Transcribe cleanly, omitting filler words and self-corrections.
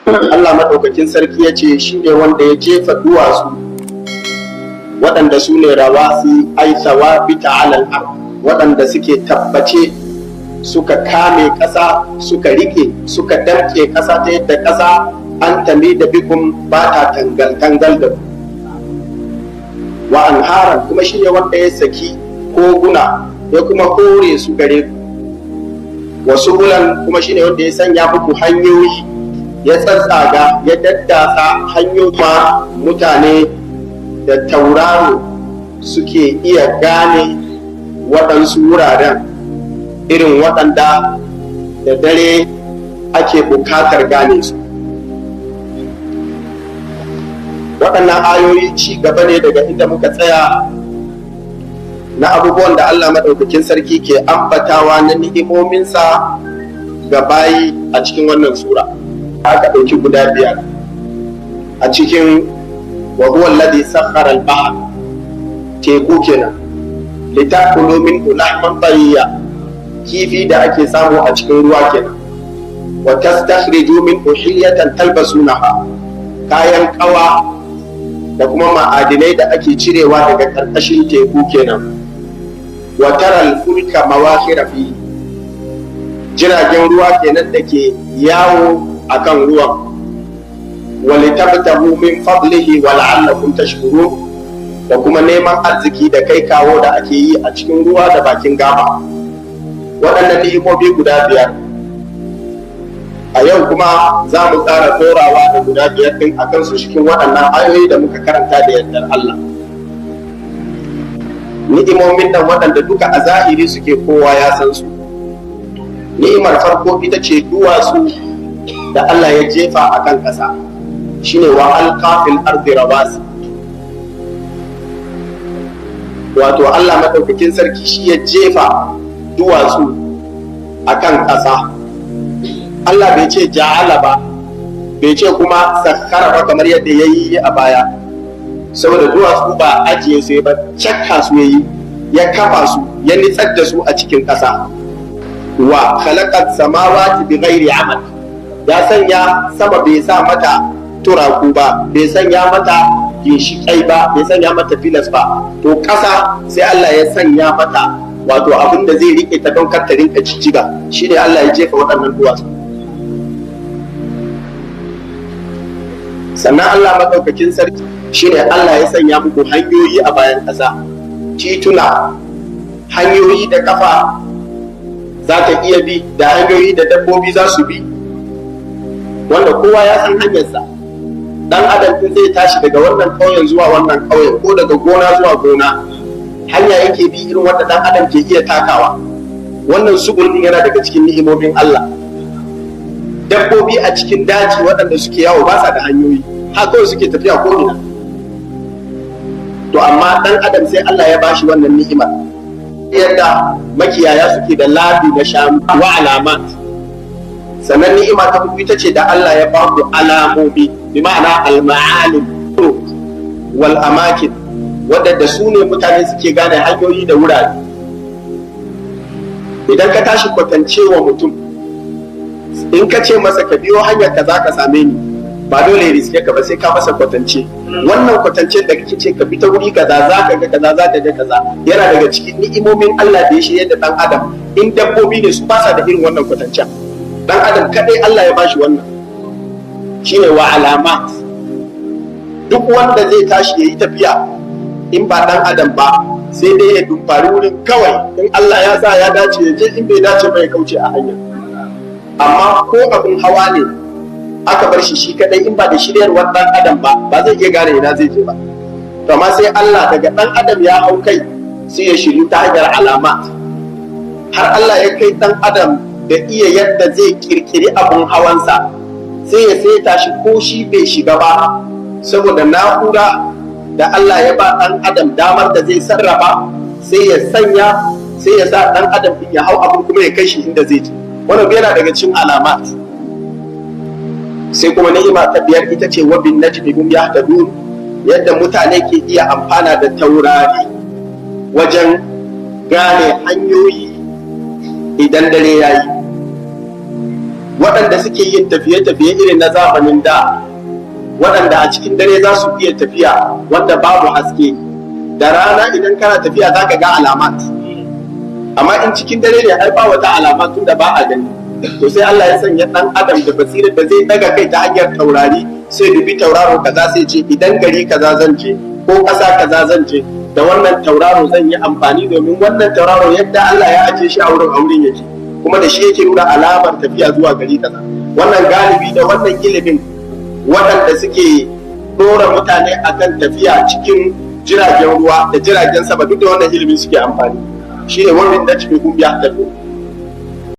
Allah maɗaukakin sarki ya ce shi ne wanda ya jefa duwatsu waɗanda su ne rawasi ai thawabita alal ard, waɗanda suke tabbace, suka kame ƙasa, suka rike, suka damƙe ƙasa ta yadda ƙasa an tamida bikum, ba ta tangal-tangal da ku. Wa anharan, kuma shi ne wanda ya saki koguna ya kuma kore su gare ku. Wa subulan, kuma shi ne wanda ya sanya muku hanyoyi, ya tsatsaga, ya daddatsa hanyoyi ma mutane da tauraro suke iya gane waɗansu wuraren, irin waɗanda da dare ake bukatar gane su. Waɗannan ayoyi ci gaba ne daga inda muka tsaya na abubuwan da Allah maɗaukakin sarki ke ambatawa na ni'imominsa ga bayi a cikin wannan sura. Aka ɗauki guda biyar a cikin wa huwa alladhi sakhkhara al-bahr, teku kenan, litakulu minhu lahman tariya, kifi da ake samu a cikin ruwa kenan, wa tastakhriju minhu hilyatan talbasunaha, kayan kawa da kuma ma'adinai da ake cirewa daga ƙarƙashin teku kenan, wa taral fulka mawakhira fihi, jiragen ruwa kenan da ke yawo akan ruwan, wa litabtagu min fadlihi wa la'allakum tashkurun, da kuma neman arziki da kai kawo da ake yi a cikin ruwa da bakin gaba. Waɗannan ni'imomi guda biyar, a yau kuma za mu ƙara ɗorawa da guda biyar ɗin a kansu cikin waɗannan ayoyi da muka karanta da yardar Allah. Ni'imomin nan waɗanda duka a zahiri suke, kowa ya san su. Ni'imar farko ita ce duwatsu da Allah ya jefa a kan ƙasa, shine wa alqa fil ardi rawasi. Wato Allah maɗaukakin sarki shi ya jefa duwatsu a kan ƙasa. Allah bai ce ja'ala ba, bai ce kuma sakhara ba kamar yadda ya yi a baya, saboda duwatsu ba ajiye su ba, cakka su ya yi, ya kafa su, ya nitsar da su a cikin ƙasa. Wa khalaqat samawati bi ghairi amad, ya sanya sama bai sa mata turaku ba, bai sanya mata ginshiƙai ba, bai sanya mata pillars ba. To ƙasa sai Allah ya sanya mata wato abin da zai rike ta don kar ta rinka jijjiga, shine Allah ya jefa waɗannan duwatsu. Sannan Allah maɗaukakin sarki shine Allah ya sanya muku hanyoyi a bayan ƙasa, tituna, hanyoyi da kafa za ta iya bi da hanyoyi da dabbobi za su bi, wanda kowa ya san hanyarsa. Dan adam din zai tashi daga wannan ƙauyen zuwa wannan ƙauyen ko daga gona zuwa gona, hanya yake bi irin wanda dan adam ke iya takawa. Wannan subul din yana daga cikin ni'imomin Allah. Dabbobi a cikin daji waɗanda suke yawo ba sa da hanyoyi, haka kawai suke tafiya ko ina. To amma dan adam sai Allah ya bashi wannan ni'imar, yadda makiyaya suke da labi na shanu. Wa alamat, sannan ni'ima ta uku ita ce da Allah ya baku alamomi, bi ma'ana al-ma'alim wal amakin, waɗanda su ne mutane suke gane hanyoyi da wurare. Idan ka tashi kwatance wa mutum, in ka ce masa ka biyo hanyar ka za ka same ni, ba dole ya riske ka ba, sai ka masa kwatance. Wannan kwatance da kake ce ka bi ta wuri kaza za ka ga kaza, za ka ga kaza, yana daga cikin ni'imomin Allah da ya shirya da dan adam. In dabbobi ne, su ba sa da irin wannan kwatancen. Dan adam kadai Allah ya bashi wannan, shine wa alamat. Duk wanda zai tashi yayi tafiya in ba dan adam ba, sai dai ya dumfari wurin kawai, in Allah ya sa ya dace ya je, in bai dace ba ya kauce a hanya. Amma ko abin hawa ne aka bar shi shi kadai, in ba da shiryarwar dan adam ba, ba zai iya gane ina zai je ba. To amma sai Allah daga dan adam ya hau kai sai ya shiryu ta hanyar alamat. Har Allah ya kai dan adam da iya yadda zai kirkiri abun hawansa, sai ya saita shi ko shi bai shiga ba, saboda na'ura da Allah ya ba dan adam damar da zai sarrafa, sai ya sanya, sai ya sa dan adam din ya hau abun kuma ya kai shi inda zai je. Wannan yana daga cikin alamat. Sai kuma ni'ima ta biyar ita ce wa bin najmi hum yahtadun, yadda mutane ke iya amfana da taurari wajen gane hanyoyi idan dare yayi. Waɗanda suke yin tafiye-tafiye irin na zamanin da, waɗanda a cikin dare za su iya tafiya wanda babu haske. Da rana idan kana tafiya za ka ga alamat, amma in cikin dare ne ai ba wata alama tun da ba a gani. To sai Allah ya sanya ɗan adam da basirar da zai daga kai ta hanyar taurari, sai dubi tauraro kaza, sai ce idan gari kaza zan je ko ƙasa kaza zan je, da wannan tauraro zan yi amfani, domin wannan tauraro yadda Allah ya ajiye shi a wurin yake, kuma da shi yake nuna alamar tafiya zuwa gari kaza. Wannan galibi da wannan ilimin waɗanda suke ɗora mutane akan tafiya cikin jiragen ruwa da jiragen sama, duk da wannan ilimin suke amfani. Shine وبالنجم هم يهتدون.